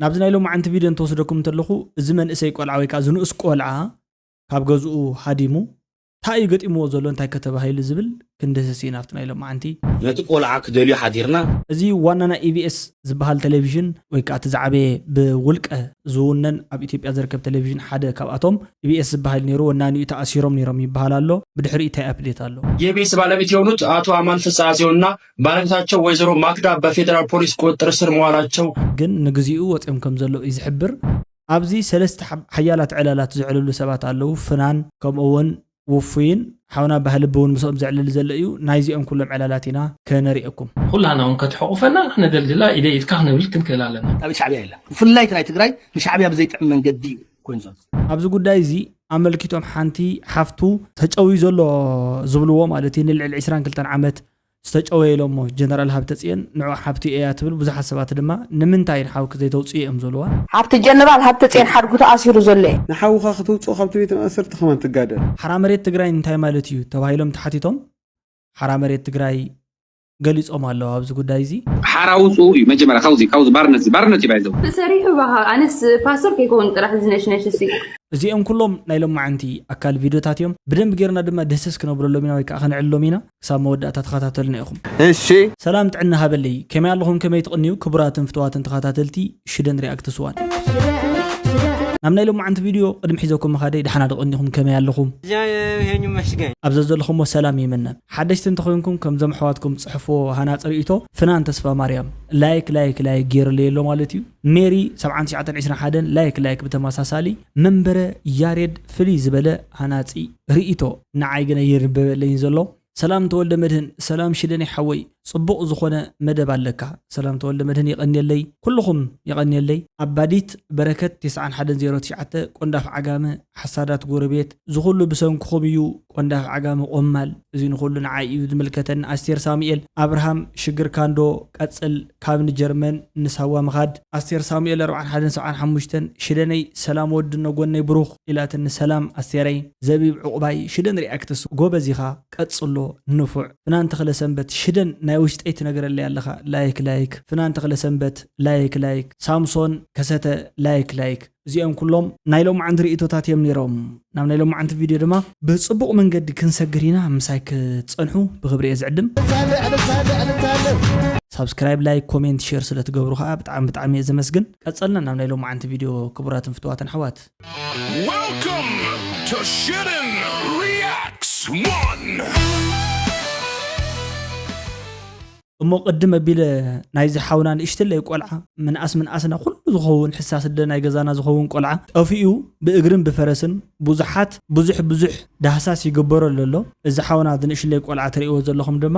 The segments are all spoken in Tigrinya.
ናብዚ ናይ ሎማዓንቲ ቪድዮ እንተወስደኩም እንተለኹ፣ እዚ መንእሰይ ቆልዓ ወይ ከዓ እዚ ንኡስ ቆልዓ ካብ ገዝኡ ሃዲሙ እንታይ እዩ ገጢምዎ ዘሎ፣ እንታይ ከተባሂሉ ዝብል ክንድህስስ ኢና ኣብቲ ናይ ሎማዓንቲ። ነቲ ቆልዓ ክደልዩ ሓዲርና። እዚ ዋና ናይ ኢቢኤስ ዝበሃል ቴሌቪዥን ወይ ከዓ እቲ ዝዓበየ ብውልቀ ዝውነን ኣብ ኢትዮጵያ ዝርከብ ቴሌቪዥን ሓደ ካብኣቶም ኢቢኤስ ዝበሃል ነይሩ፣ ወናኒኡ ተኣሲሮም ነይሮም ይበሃል ኣሎ። ብድሕሪኡ እንታይ ኣፕዴት ኣሎ? የቤስ ባለቤት የሆኑት አቶ አማን ፍስሐ ጽዮንና ባለቤታቸው ወይዘሮ ማክዳ በፌዴራል ፖሊስ ቁጥጥር ስር መዋላቸው ግን ንግዚኡ ወፂኦም ከም ዘለዉ እዩ ዝሕብር። ኣብዚ ሰለስተ ሓብ- ሓያላት ዕላላት ዘዕልሉ ሰባት ኣለዉ። ፍናን ከምኡ እውን ውፉይን ሓውና ባህልቢ እውን ምስኦም ዘዕልል ዘሎ እዩ። ናይዚኦም ኩሎም ዕላላት ኢና ከነሪአኩም። ኩላና እውን ከተሕቑፈና ንሕነ ደልድላ ኢደ ኢድካ ክንብል ክንክእል ኣለና። ጣቢት ሻዕብያ የለን። ብፍላይ እቲ ናይ ትግራይ ንሻዕብያ ብዘይጥዕም መንገዲ እዩ ኮይኑ ዘሎ። ኣብዚ ጉዳይ እዚ ኣመልኪቶም ሓንቲ ሓፍቱ ተጨውዩ ዘሎ ዝብልዎ ማለት እዩ ንልዕሊ ዕስራን ክልተን ዓመት ዝተጨወየ ኢሎሞ ጀነራል ሃብተፅየን ንዑ ሓፍቱ እያ ትብል። ብዙሓት ሰባት ድማ ንምንታይ ንሓውኪ ዘይተውፅኡ እዮም ዝብልዋ። ኣብቲ ጀነራል ሃብተፅየን ሓድጉ ተኣሲሩ ዘሎ እዩ። ንሓውኻ ክትውፅኦ ካብቲ ቤት ማእሰርቲ ከማን ትጋደል። ሓራ መሬት ትግራይ እንታይ ማለት እዩ ተባሂሎም ተሓቲቶም ሓራ መሬት ትግራይ ገሊፆም ኣለዉ ኣብዚ ጉዳይ እዚ። ሓራ ውፅኡ እዩ መጀመርያ ካብዚ ካብዚ ባርነት ባርነት እዩ ባይዘው ተሰሪሑ ባኻ ኣነስ ፓስቶር ከይከውን ጥራሕ ዝነሽነሽ እሱ እዚኦም ኩሎም ናይ ሎማዓንቲ ኣካል ቪድዮታት እዮም። ብደንብ ጌርና ድማ ደስስ ክነብረሎም ኢና ወይ ከዓ ከነዕልሎም ኢና። ክሳብ መወዳእታ ተኸታተሉና ኢኹም። እሺ ሰላም ጥዕና ሃበለይ። ከመይ ኣለኹም? ከመይ ትቕንዩ? ክቡራትን ፍትዋትን ተኸታተልቲ ሽደን ሪኣክትስ ዋን። ናብ ናይ ሎማዓንቲ ቪድዮ ቅድሚ ሒዘኩም ምኻደይ ደሓና ዶ ቀኒኹም? ከመይ ኣለኹም? ይሄን ይመስገን። ኣብ ዘዘለኹሞ ሰላም ይምነ። ሓደሽቲ እንተኾይንኩም ከምዞም ኣሕዋትኩም ጽሕፍዎ ሃናጺ ርእይቶ ፍናን ተስፋ ማርያም ላይክ ላይክ ላይክ ገይርለይ ኣሎ ማለት እዩ። ሜሪ ሰብዓን ትሽዓተን ዕስራን ሓደን ላይክ ላይክ ብተመሳሳሊ መንበረ ያሬድ ፍልይ ዝበለ ሃናጺ ርእይቶ ንዓይ ግን ኣይርበበለይን ዘሎ። ሰላም ተወልደ መድህን። ሰላም ሽደን ሓወይ ጽቡቕ ዝኾነ መደብ ኣለካ። ሰላም ተወልደ መድህን የቐንየለይ ኩልኹም የቐንየለይ። ኣባዲት በረከት ተስዓን ሓደን ዜሮ ትሽዓተ ቆንዳፍ ዓጋመ ሓሳዳት ጎረቤት ዝኹሉ ብሰንክኹም እዩ። ቆንዳፍ ዓጋመ ቆማል እዚ ንኹሉ ንዓይ እዩ ዝምልከተኒ። ኣስቴር ሳሙኤል ኣብርሃም ሽግር ካንዶ ቀጽል ካብ ንጀርመን ንሳዋ ምኻድ። ኣስቴር ሳሙኤል ኣርብዓን ሓደን ሰብዓን ሓሙሽተን ሽደነይ ሰላም ወድኖ ጎነይ ብሩኽ ኢላትኒ። ሰላም ኣስቴረይ። ዘቢብ ዕቑባይ ሽደን ሪኣክትስ ጎበዝ ኢኻ ቀጽሎ። ንፉዕ ፍናን ተኽለ ሰንበት ሽደን ናይ ውሽጠይ ትነግረለይ ኣለኻ። ላይክ ላይክ ፍናን ተኽለ ሰንበት ላይክ ላይክ ሳምሶን ከሰተ ላይክ ላይክ እዚኦም ኩሎም ናይ ሎማዓንቲ ርእይቶታት እዮም ነይሮም። ናብ ናይ ሎማዓንቲ ቪድዮ ድማ ብጽቡቕ መንገዲ ክንሰግር ኢና። ምሳይ ክትጸንሑ ብኽብሪ እየ ዝዕድም። ሳብስክራይብ ላይክ ኮሜንት ሼር ስለ ትገብሩ ከዓ ብጣዕሚ ብጣዕሚ እየ ዘመስግን። ቀጸልና ናብ ናይ ሎማዓንቲ ቪድዮ ክቡራትን ፍትዋትን ኣሕዋት። Welcome to Shitten Reacts One. እሞ ቅድም ኣቢለ ናይዚ ሓውና ንእሽትለይ ቆልዓ ምንኣስ ምንኣስና ኩሉ ዝኸውን ሕሳስ ደ ናይ ገዛና ዝኸውን ቆልዓ ጠፊኡ ብእግርን ብፈረስን ብዙሓት ብዙሕ ብዙሕ ዳህሳስ ይግበረሉ ኣሎ። እዚ ሓውና እዚ ንእሽለይ ቆልዓ ትርእይዎ ዘለኹም ድማ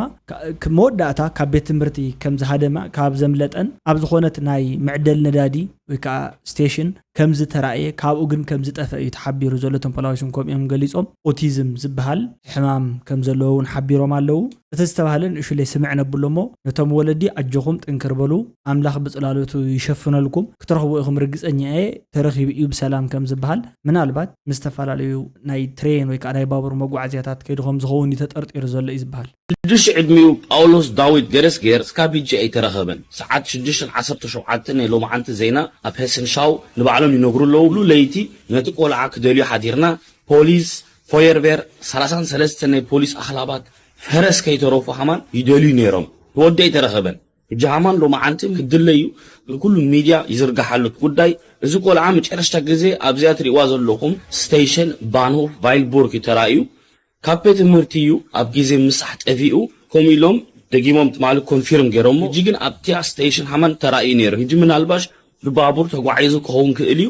መወዳእታ ካብ ቤት ትምህርቲ ከም ዝሃደማ ካብ ዘምለጠን ኣብ ዝኾነት ናይ መዕደል ነዳዲ ወይ ከዓ ስቴሽን ከም ዝተራእየ ካብኡ ግን ከም ዝጠፈ እዩ ተሓቢሩ ዘሎ። እቶም ፖላዊስን ከምኡ እዮም ገሊፆም። ኦቲዝም ዝበሃል ሕማም ከም ዘለዎ እውን ሓቢሮም ኣለዉ። እቲ ዝተባህለ ንእሽለይ ስምዕ ነብሎ እሞ ነቶም ወለዲ ኣጆኹም ጥንክር በሉ። ኣምላኽ ብፅላሎቱ ይሸፍነልኩም። ክትረኽቡ ኢኹም ርግፀኛ እየ። ተረኺቡ እዩ ብሰላም ከም ዝበሃል ምናልባት ምስ ዝተፈላለዩ ናይ ትሬን ወይ ከዓ ናይ ባቡር መጓዓዝያታት ከይዱ ከም ዝኸውን እዩ ተጠርጢሩ ዘሎ እዩ ዝበሃል። ሽዱሽተ ዕድሚኡ ጳውሎስ ዳዊት ገረስጌር እስካብ ሕጂ ኣይተረኸበን። ሰዓት ሽዱሽተን ዓሰርተ ሸውዓተን ናይ ሎማዓንቲ ዜና ኣብ ሄሰንሻው ንባዕሎም ይነግሩ ኣለዉ። ብሉ ለይቲ ነቲ ቆልዓ ክደልዩ ሓዲርና ፖሊስ ፎየርቬር ሰላሳን ሰለስተን ናይ ፖሊስ ኣኽላባት ፈረስ ከይተረፉ ሃማን ይደልዩ ነይሮም። ተወዲ ኣይተረኸበን። ሕጂ ሃማን ሎማዓንቲ ክድለዩ ብኩሉ ሚድያ ይዝርጋሕ ኣሎ እቲ ጉዳይ። እዚ ቆልዓ መጨረሽታ ግዜ ኣብዚኣ ትሪእዋ ዘለኹም ስቴሽን ባንሆፍ ቫይልቡርግ እዩ ተራእዩ። ካብ ቤት ትምህርቲ እዩ ኣብ ግዜ ምሳሕ ጠፊኡ። ከምኡ ኢሎም ደጊሞም ትማሊ ኮንፊርም ገይሮሞ። ሕጂ ግን ኣብቲያ ስቴሽን ሃማን ተራእዩ ነይሩ። ሕጂ ምናልባሽ ብባቡር ተጓዒዙ ክኸውን ክእል እዩ።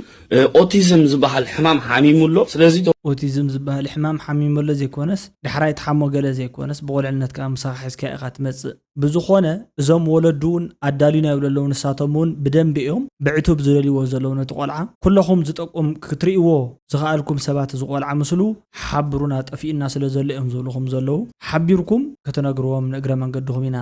ኦቲዝም ዝበሃል ሕማም ሓሚሙ ኣሎ። ስለዚ ኦቲዝም ዝበሃል ሕማም ሓሚሙ ኣሎ ዘይኮነስ ዳሕራይ ትሓሞ ገለ ዘይኮነስ ብቆልዕነት ከዓ ምሳኻ ሒዝካ ኢኻ ትመፅእ። ብዝኾነ እዞም ወለዱ እውን ኣዳልዩና ይብሉ ኣለዉ። ንሳቶም እውን ብደንቢ እዮም ብዕቱብ ዝደልይዎ ዘለዉ ነቲ ቆልዓ። ኩለኹም ዝጠቁም ክትርእይዎ ዝኸኣልኩም ሰባት እዚ ቆልዓ ምስሉ ሓብሩና ጠፊኡና ስለ ዘሎ እዮም ዝብልኹም ዘለዉ። ሓቢርኩም ከተነግርዎም ንእግረ መንገድኹም ኢና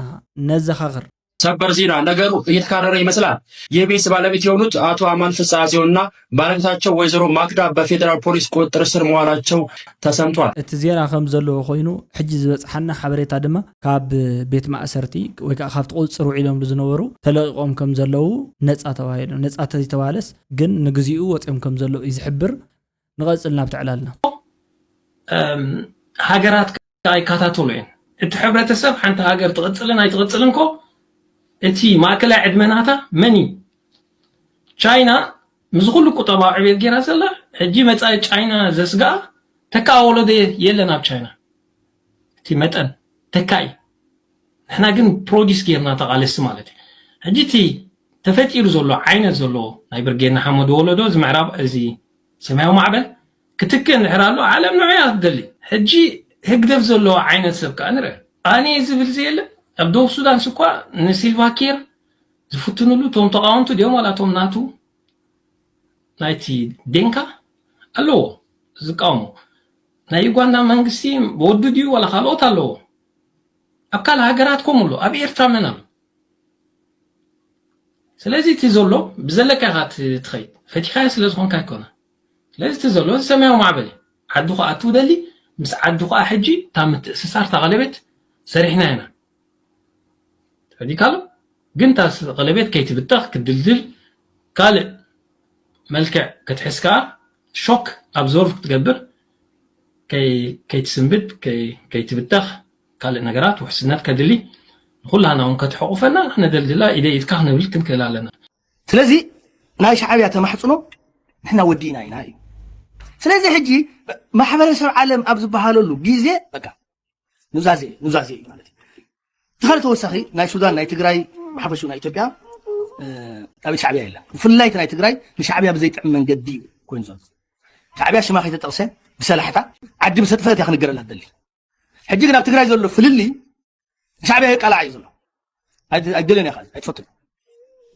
ነዘኻኽር። ሰበር ዜና። ነገሩ እየተካረረ ይመስላል። የኢቢኤስ ባለቤት የሆኑት አቶ አማን ፍስሐ ጽዮንና ባለቤታቸው ወይዘሮ ማክዳ በፌዴራል ፖሊስ ቁጥጥር ስር መዋላቸው ተሰምቷል። እቲ ዜና ከም ዘለዎ ኮይኑ፣ ሕጂ ዝበጽሓና ሓበሬታ ድማ ካብ ቤት ማእሰርቲ ወይ ከዓ ካብቲ ቁጽጽር ውዒሎም ዝነበሩ ተለቂቖም ከም ዘለዉ ነጻ ተባሂሉ። ነጻ ተዝተባሃለስ ግን ንግዚኡ ወጺኦም ከም ዘለዉ እዩ ዝሕብር። ንቐጽል ናብ ትዕላልና። እም፣ ሃገራት ኣይከታተሉ እየን። እቲ ሕብረተሰብ ሓንቲ ሃገር ትቕጽልን ኣይትቕጽልን ኮ እቲ ማእከላይ ዕድመ ናታ መን እዩ? ቻይና ምስ ኩሉ ቁጠባዊ ዕቤት ገይራ ዘላ፣ ሕጂ መጻኢ ቻይና ዘስግኣ ተካኣ ወለዶ የለን ኣብ ቻይና። እቲ መጠን ተካኢ፣ ንሕና ግን ፕሮዲስ ጌርና ተቓለስቲ ማለት እዩ። ሕጂ እቲ ተፈጢሩ ዘሎ ዓይነት ዘሎ ናይ ብርጌድ ንሓመዱ ወለዶ እዚ ምዕራብ እዚ ሰማያዊ ማዕበል ክትክእ እንድሕር ኣሎ ዓለም ንዑ እያ ትደሊ። ሕጂ ህግደፍ ዘለዎ ዓይነት ሰብ ከዓ ንርአ። ኣነ ዝብል ዘየለ ኣብ ደቡብ ሱዳን ስኳ ንሲልቫ ኪር ዝፍትንሉ እቶም ተቃወምቱ ድዮም ዋላ እቶም ናቱ ናይቲ ዴንካ ኣለዎ ዝቃወሙ። ናይ ዩጋንዳ መንግስቲ ወዱ ድዩ ዋላ ካልኦት ኣለዎ። ኣብ ካልእ ሃገራት ከምኡ ኣሎ፣ ኣብ ኤርትራ መን ኣሎ? ስለዚ እቲ ዘሎ ብዘለካ ኢኻ ት- ትኸይድ፣ ፈቲኻዮ ስለ ዝኾንካ ኣይኮነ። ስለዚ እቲ ዘሎ እዚ ሰማያዊ ማዕበል እዩ። ዓዱ ክኣቱ ደሊ ምስ ዓዱ ከዓ ሕጂ እታ ምትእስሳር እታ ቀለቤት ሰሪሕና ኢና። ተፈዲካ ኣሎ ግን እታ ስ- ቀለቤት ከይትብተኽ ክድልድል ካልእ መልክዕ ክትሕዝ ከዓ ሾክ ኣብዞርቭ ክትገብር ከይ- ከይትስንብድ ከይ- ከይትብተኽ ካልእ ነገራት ውሕስነት ከድሊ ንኩላህና እውን ከተሕቁፈና ነደልድላ ኢደ ኢድካ ክንብል ክንክእል ኣለና። ስለዚ ናይ ሻዕብያ ተማሕፅኖ ንሕና ወዲእና ኢና እዩ። ስለዚ ሕጂ ማሕበረሰብ ዓለም ኣብ ዝበሃለሉ ግዜ በቃ ኑዛዜ ኑዛዜ እዩ ማለት እዩ። እቲ ካልእ ተወሳኺ ናይ ሱዳን ናይ ትግራይ ብሓፈሽኡ ናይ ኢትዮጵያ እ፣ ኣብ ኢድ ሻዕብያ የለን። ብፍላይ እቲ ናይ ትግራይ ንሻዕብያ ብዘይጥዕም መንገዲ እዩ ኮይኑ ዘሎ። ሻዕብያ ሽማ ከይተጠቕሰ ብሰላሕታ ዓዲ ምሰጥፈት እያ ክንገረላ ትደሊ። ሕጂ ግን ኣብ ትግራይ ዘሎ ፍልልይ ንሻዕብያ የቃላዕ እዩ ዘሎ። ኣይት- ኣይትደልዮን ኢኻ፣ ኣይትፈቱን።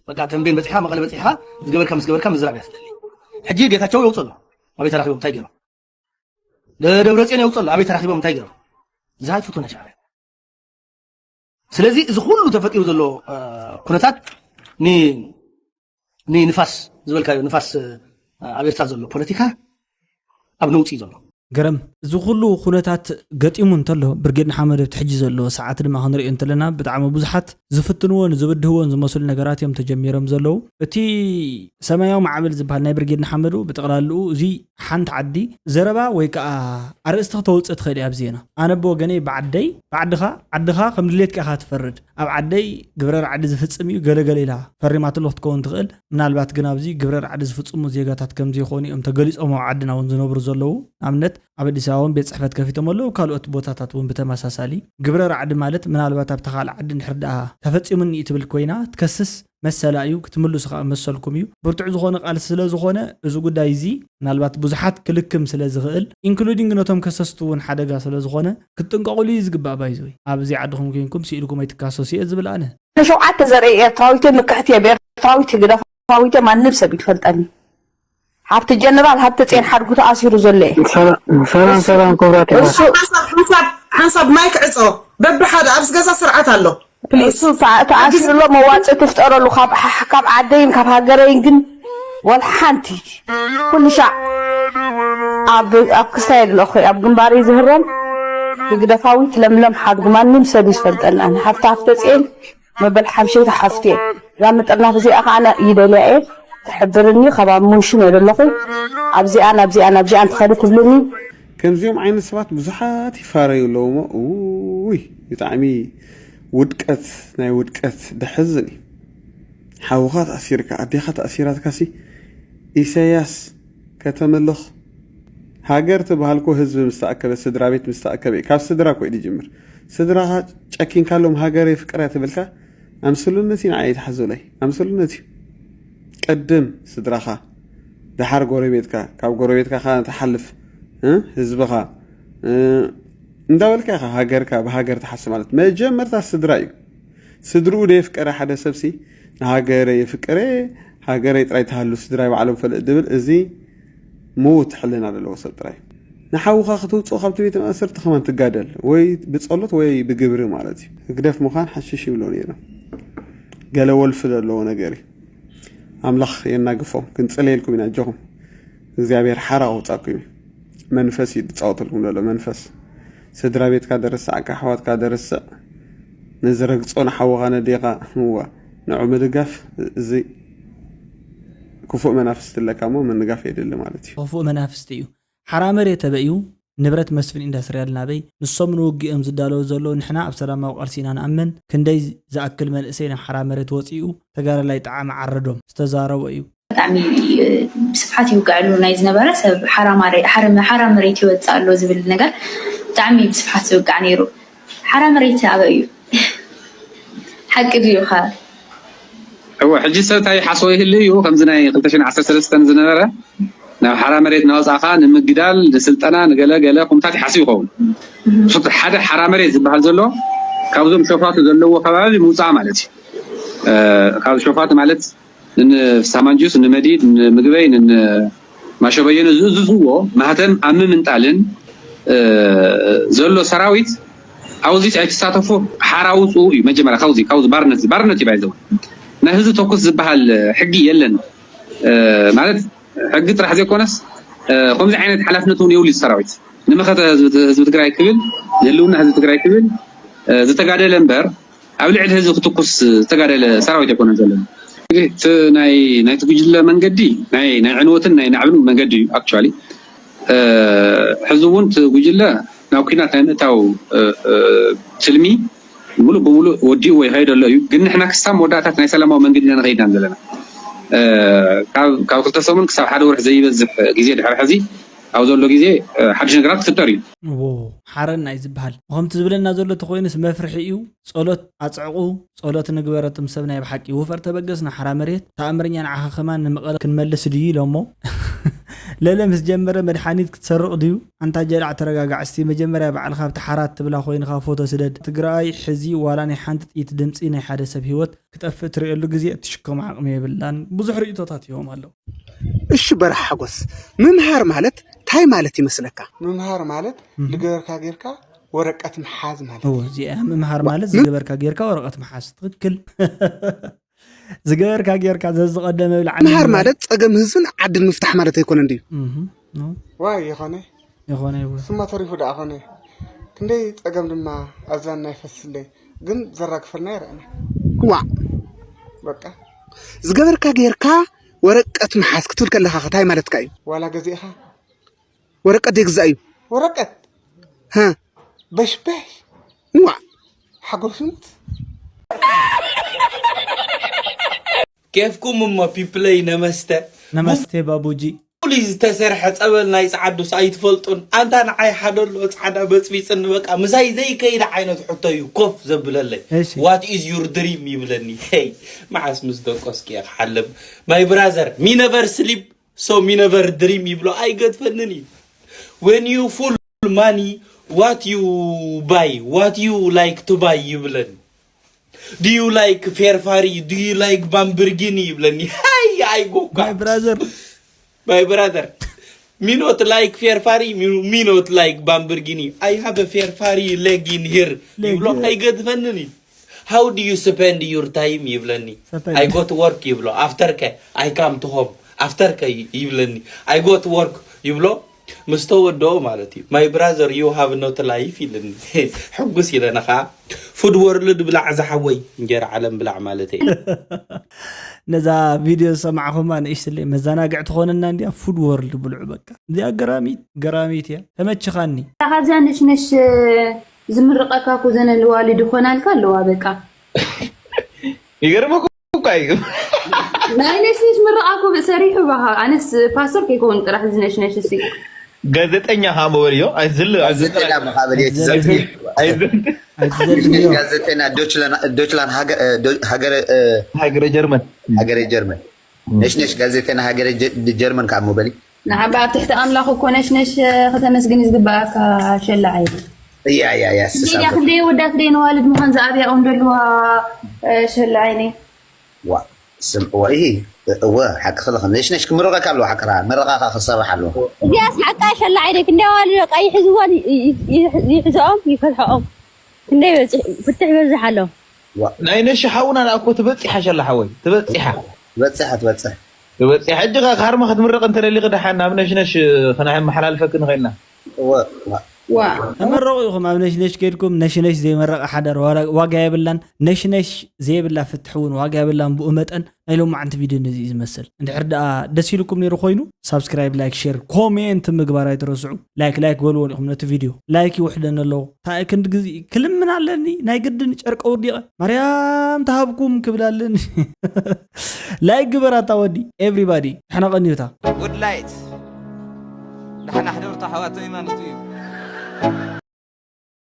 በቃ ተንቤን በፂሕካ መቐለ በፂሕካ ዝገበርካ ምስ ገበርካ ምዝራብ እያ ትደሊ። ሕጂ ጌታቸው የውፅእ ኣሎ። ኣበይ ተራኺቦም እንታይ ገይሮም? ደ- ደብረፅዮን የውፅእ ኣሎ። ኣበይ ተራኺቦም እንታይ ገይሮም? እዚ ኣይትፈቱን ናይ ሻዕብያ። ስለዚ እዚ ኩሉ ተፈጢሩ ዘሎ እ፣ ኩነታት ን- ንንፋስ ዝበልካዮ ንፋስ እ፣ ኣብ ኤርትራ ዘሎ ፖለቲካ ኣብ ነውፂ እዩ ዘሎ። ገረም፣ እዚ ኩሉ ኩነታት ገጢሙ እንተሎ ብርጌድ ንሓመድ ኣብቲ ሕጂ ዘሎ ሰዓት ድማ ክንሪኦ እንተለና ብጣዕሚ ብዙሓት ዝፍትንዎን ዝብድህዎን ዝመስሉ ነገራት እዮም ተጀሚሮም ዘለዉ። እቲ ሰማያዊ ማዕበል ዝበሃል ናይ ብርጌድ ንሓመዱ ብጠቕላልኡ እዚ ሓንቲ ዓዲ ዘረባ ወይ ከዓ ኣርእስቲ ክተውፅእ ትኽእል እያ ኣብ ዜና። ኣነ ብወገነይ ብዓደይ ብዓድኻ ዓድኻ ከም ድሌትካ ኢኻ ትፈርድ። ኣብ ዓደይ ግብረ ራዕዲ ዝፍፅም እዩ ገለገለ ኢላ ፈሪማትሉ ክትከውን ትኽእል። ምናልባት ግን ኣብዚ ግብረ ራዕዲ ዝፍፅሙ ዜጋታት ከም ዘይኮኑ እዮም ተገሊፆም ኣብ ዓድና እውን ዝነብሩ ዘለዉ። ንኣብነት ኣብ ኣዲስ ኣበባ እውን ቤት ፅሕፈት ከፊቶም ኣለዉ። ካልኦት ቦታታት እውን ብተመሳሳሊ ግብረ ራዕዲ ማለት ምናልባት ኣብታ ካልእ ዓዲ እንድሕር ደኣ ተፈፂሙኒ እዩ ትብል ኮይና ትከስስ መሰላ እዩ ክትምልሱ ከዓ መሰልኩም እዩ። ብርቱዕ ዝኾነ ቃልሲ ስለ ዝኾነ እዚ ጉዳይ እዚ ምናልባት ብዙሓት ክልክም ስለ ዝኽእል ኢንክሉዲንግ ነቶም ከሰስቲ እውን ሓደጋ ስለ ዝኾነ ክትጥንቀቑሉ እዩ ዝግባእ። ባይዘወይ ኣብዚ ዓድኹም ኮይንኩም ስኢልኩም ኣይትካሰሱ እየ ዝብል ኣነ። ሸውዓተ ዘርኢ ኤርትራዊት ምክሕቲ እየ ብኤርትራዊት ህግደፋዊት ማንም ሰብ ይፈልጠኒ። ሃብቲ ጀነራል ሃብቲ ጼን ሓድጉ ተኣሲሩ ዘሎ እየ። ሰላም ሰላም ክቡራት እሱ ሓንሳብ ሓንሳብ ሓንሳብ ማይክ ዕጾ በብሓደ ኣብዚ ገዛ ስርዓት ኣሎ ፕሊዝ እሱ ተኣ- ተኣሲሩ ኣሎ። መዋፅእ ትፍጠረሉ ካብ ሓ- ካብ ዓደይን ካብ ሃገረይን ግን ወላ ሓንቲ ኩሉ ሻዕ ኣብ ኣብ ክስታይ ኣለኹ ኣብ ግንባረይ ዝህረም ህግደፋዊት ለምለም ሓድጉ ማንም ሰብ ይዝፈልጠና ሃብቲ ሃብተ ጼን መበል ሓምሸይቲ ሓፍቲ እየ። እዛ ምጥርናፍ እዚኣ ከዓ ኣነ ይደልያ እየ ትሕብርኒ ካብ ኣብ ሙንሽን እየ ዘለኹ ኣብዚኣን ኣብዚኣን ኣብዚኣን ትኸዲ ትብልኒ ከምዚኦም ዓይነት ሰባት ብዙሓት ይፋረዩ ኣለዉ እሞ ውይ ብጣዕሚ ውድቀት ናይ ውድቀት ደሕዝን እዩ ሓውኻ ተኣሲርካ ኣዴኻ ተኣሲራትካሲ ኢሳያስ ከተምልኽ ሃገር ትበሃል እኮ ህዝቢ ምስ ተኣከበ ስድራ ቤት ምስ ተኣከበ እዩ ካብ ስድራ እኮ እዩ ዝጅምር ስድራኻ ጨኪንካሎም ሃገር የፍቅር እያ ትብልካ ኣምስሉነት እዩ ንዓይ ትሓዙለይ ኣምስሉነት እዩ ቅድም ስድራኻ ደሓር ጎረቤትካ ካብ ጎረቤትካ ከዓ ትሓልፍ እ ህዝብኻ እ እንዳበልካ ኢኻ ሃገርካ ብሃገር ትሓስብ ማለት መጀመርታ ስድራ እዩ ስድርኡ ደየፍቀረ ሓደ ሰብሲ ንሃገረ የፍቅረ ሃገረይ ጥራይ ትሃሉ ስድራይ ባዕሎም ፈልጥ ድብል እዚ ምዉት ሕልና ዘለዎ ሰብ ጥራይ ንሓውኻ ክትውፅኦ ካብቲ ቤተ ማእሰርቲ ከማን ትጋደል ወይ ብፀሎት ወይ ብግብሪ ማለት እዩ ህግደፍ ምዃን ሓሽሽ ይብሎ ነይሮም ገለ ወልፊ ዘለዎ ነገር እዩ። ኣምላኽ የናግፎም። ክንጽለየልኩም ኢና ኣጆኹም። እግዚኣብሔር ሓራ ኣውጻኩም እዩ። መንፈስ እዩ ዝጻወተልኩም ዘሎ መንፈስ። ስድራ ቤትካ ደረሳዕካ፣ ኣሕዋትካ ደረስዕ፣ ነዚ ረግጾ ንሓወኻ ነዴኻ እዋ ንዑ ምድጋፍ። እዚ ክፉእ መናፍስቲ ኣለካ እሞ ምንጋፍ የድሊ ማለት እዩ። ክፉእ መናፍስቲ እዩ። ሓራ መሬት ኣበይ እዩ? ንብረት መስፍን ኢንዳስትርያል ናበይ? ንሶም ንውግእ እዮም ዝዳለዉ ዘለዉ፣ ንሕና ኣብ ሰላማዊ ቃልሲ ኢና ንኣምን። ክንደይ ዝኣክል መንእሰይ ናብ ሓራ መሬት ወፂኡ? ተጋዳላይ ጣዕመ ዓረዶም ዝተዛረቦ እዩ። ብጣዕሚ ብስፍሓት ይውገዐሉ ናይ ዝነበረ ሰብ ሓራ ማረ- ሓረ- ሓራ መሬት ይወፅእ ኣሎ ዝብል ነገር ብጣዕሚ ብስፍሓት ዝውጋዕ ነይሩ። ሓራ መሬት ኣበይ እዩ? ሓቂ ድዩ ኸ? እወ ሕጂ ሰብ እንታይ ይሓስቦ ይህሉ እዩ ከምዚ ናይ ክልተ ሽሕን ዓሰርተ ሰለስተን ዝነበረ ናብ ሓራ መሬት እናወፃእኻ ንምግዳል ንስልጠና ንገለ ገለ ቁምታት ይሓስብ ይኸውን። ሓደ ሓራ መሬት ዝበሃል ዘሎ ካብዞም ሸፋቱ ዘለዎ ከባቢ ምውፃእ ማለት እዩ። ካብ ሸፋቱ ማለት ንፍስሃ ማንጁስ፣ ንመዲድ፣ ንምግበይ፣ ንማሸበየነ ዝእዝዝዎ ማህተም ኣብ ምምንጣልን ዘሎ ሰራዊት ኣብዚ ኣይትሳተፉ ሓራ ውፅኡ እዩ። መጀመርያ ካብዚ ካብዚ ባርነት ባርነት እዩ ባይዘው ናይ ህዝቢ ተኩስ ዝበሃል ሕጊ የለን ማለት ሕጊ ጥራሕ ዘይኮነስ ከምዚ ዓይነት ሓላፍነት እውን የብሉ ሰራዊት ንመኸተ ህዝቢ ትግራይ ክብል ንህልውና ህዝቢ ትግራይ ክብል ዝተጋደለ እምበር ኣብ ልዕሊ ህዝቢ ክትኩስ ዝተጋደለ ሰራዊት ኣይኮነን ዘለና። እቲ ናይ ናይቲ ጉጅለ መንገዲ ናይ ናይ ዕንወትን ናይ ናዕብን መንገዲ እዩ። ኣክቹዋሊ ሕዚ እውን እቲ ጉጅለ ናብ ኲናት ናይ ምእታው ትልሚ ሙሉእ ብሙሉእ ወዲእዎ ይኸይድ ኣሎ እዩ። ግን ንሕና ክሳብ መወዳእታት ናይ ሰላማዊ መንገዲ ኢና ንኸይድ ኢና ዘለና። ካብ ክልተ ሰሙን ክሳብ ሓደ ወርሒ ዘይበዝሕ ግዜ ድሕሪ ሕዚ ኣብ ዘሎ ግዜ ሓድሽ ነገራት ክፍጠር እዩ። ዎ ሓረና እዩ ዝበሃል። ከምቲ ዝብለና ዘሎ ተኮይኑስ መፍርሒ እዩ። ጸሎት ኣጽዕቑ፣ ጸሎት ንግበር እቶም ሰብ ናይ ብሓቂ። ውፈር ተበገስ ንሓራ መሬት ተኣምረኛ ንዓኻ ከማን ንመቐለ ክንመልስ ድዩ ኢሎሞ። ለለ ምስ ጀመረ መድሓኒት ክትሰርቕ ድዩ? ኣንታ ጀላዕ ተረጋጋዕ እስቲ መጀመርያ ባዕልኻ ኣብቲ ሓራ ትብላ ኮይንኻ ፎቶ ስደድ። ትግራይ ሕዚ ዋላ ናይ ሓንቲ ጥይት ድምጺ ናይ ሓደ ሰብ ሂወት ክጠፍእ ትርእየሉ ግዜ እትሽከሞ ዓቕሚ የብላን። ብዙሕ ርእይቶታት ይህቦም ኣለዉ። እሺ በራሕ ሓጎስ፣ ምምሃር ማለት ታይ ማለት ይመስለካ? ምምሃር ማለት ዝገበርካ ጌርካ ወረቀት ምሓዝ ማለት እዩ። እዚኣ ምምሃር ማለት ዝገበርካ ጌርካ ወረቀት ምሓዝ። ትክክል። ዝገበርካ ጌርካ ዘዝቐደመ ብልዓሊ ምምሃር ማለት ጸገም ህዝብን ዓድን ምፍታሕ ማለት ኣይኮነን ድዩ? ዋይ ይኾነ ይኾነ ይብሉ። ስማ ተሪፉ ደኣ ኾነ ክንደይ ጸገም ድማ ኣብዛን ናይ ፈስለይ ግን ዘራግፈልና ይረኣና። ዋዕ በቃ ዝገበርካ ጌርካ ወረቀት ምሓዝ ክትብል ከለኻ ኸ ታይ ማለትካ እዩ? ዋላ ገዚእኻ ወረቀት ዘይግዛእ እዩ። ወረቀት ሃ በሽበሽ ዋዕ ሓጎስ ይሙት። ኬፍኩም እሞ ፒፕለይ ነመስተ ነመስቴ ባቡጂ። ፍሉይ ዝተሰርሐ ጸበል ናይ ጸዓዱስ ኣይትፈልጡን። ኣንታ ንዓይ ሓደ ኣሎ ጻዕዳ በጽቢጽኒ በቃ ምሳይ ዘይከይድ ዓይነት ሕቶ እዩ ኮፍ ዘብለለይ። እሺ። What is your dream ይብለኒ። ሄይ መዓስ ምስ ደቆስኪ እየ ክሓልም። My brother me never sleep so me never dream ይብሎ ኣይገድፈንን እዩ። When you full money what you buy what you like to buy ይብለኒ። Do you like Ferrari? Do you like Lamborghini? ይብለኒ። ሃይ ኣይጎኳ My brother my brother me not like Ferrari me not like Lamborghini. I have a Ferrari leg in here ይብሎ ኣይገድፈንን እዩ። How do you spend your time ይብለኒ። I go to work ይብሎ። After ከ I come to home. After ከ ይብለኒ። I go to work ይብሎ። ምስ ተወደኦ ማለት እዩ my brother you have not life ኢልኒ። ሕጉስ ኢለ ንኻ food world ብላዕ ዝሓወይ እንጀራ ዓለም ብላዕ ማለተይ። ነዛ ቪድዮ ዝሰማዕኹማ ንእሽትለይ መዘናግዕ ትኾነና እንዲያ። Food world ብልዑ በቃ። እዚኣ ገራሚት ገራሚት እያ። ተመችኻኒ። ካብዚኣ ነሽነሽ ዝምርቐካ እኮ ዘነን ዋልድ ይኾናልካ ኣለዋ በቃ። ይገርመኩም እኳ እዩ። ናይ ነሽነሽ ምርቓ እኮ ሰሪሑ ባኻ። ኣነስ ፓስተር ከይከውን ጥራሕ ዝነሽነሽ እሲ። ጋዜጠኛ ካ መበልዮ ኣይትዘል ጋዜጠኛ መኻበል የትዘል ኣይትዘልዮ። ጋዜጠኛ ዶችላን ዶችላን ሀገረ ሀገረ ጀርመን ሀገረ ጀርመን ነሽነሽ ጋዜጠኛ ሀገረ ጀርመን ካ መበሊ ንዓባ ኣብ ትሕቲ ኣምላኽ እኮ ነሽነሽ ከተመስግን እዩ ዝግበኣካ ሸላዓይ። እያ እያ እያ ስሳ ሜድያ ክንደይ ወዳት ደይ ነዋልድ ምዃን ዝኣብያኦም ደልዋ ሸላዓይነ። ዋ ስም እወ እሂ እወ ሓቅኺ ለኸ ነሽነሽ ክምረቐካ ኣለዎ ሓቅራ መረቓኻ ክሰርሕ ኣለዎ። እዚኣስ ሓቃ ሸላዓይ ደይ ክንደይ ዋልድ በቃ ይሕዝወን ይሕዝኦም ይፈትሖኦም ክንደይ በዝሕ ፍትሕ ይበዝሕ ኣሎ። ናይ ነሽ ሓውና ደኣ እኮ ትበፂሓ ሸላ ሓወይ ትበፂሓ ትበፅሕ ትበፅሕ ትበፂሓ ሕጂ ኸ ካርማ ክትምረቕ እንተደሊኺ ደሓን ናብ ነሽነሽ ክነመሓላልፈኪ ንኸይልና ዋ ተመረቑ ኢኹም ኣብ ነሽነሽ ከይድኩም ነሽነሽ ዘይመረቐ ሓዳር ዋጋ የብላን። ነሽነሽ ዘይብላ ፍትሒ እውን ዋጋ የብላን። ብኡ መጠን ናይ ሎማዓንቲ ቪድዮ ነዚ እዩ ዝመስል። እንድሕር ደኣ ደስ ኢልኩም ነይሩ ኮይኑ ሳብስክራይብ፣ ላይክ፣ ሼር፣ ኮሜንት ምግባር ኣይትረስዑ። ላይክ ላይክ በልዎ ኢኹም ነቲ ቪድዮ ላይክ ይውሕደኒ ኣለዎ። እንታይ ክንዲ ግዜ ክልምን ኣለኒ ናይ ግድን ጨርቀ ውዲቐ ማርያም ተሃብኩም ክብል ኣለኒ። ላይክ ግበራታ ወዲ ኤቭሪባዲ ንሕና ቀንዩታ ጉድ ላይት ደሓና ሕደርቱ ኣሕዋተይ ማለት እዩ።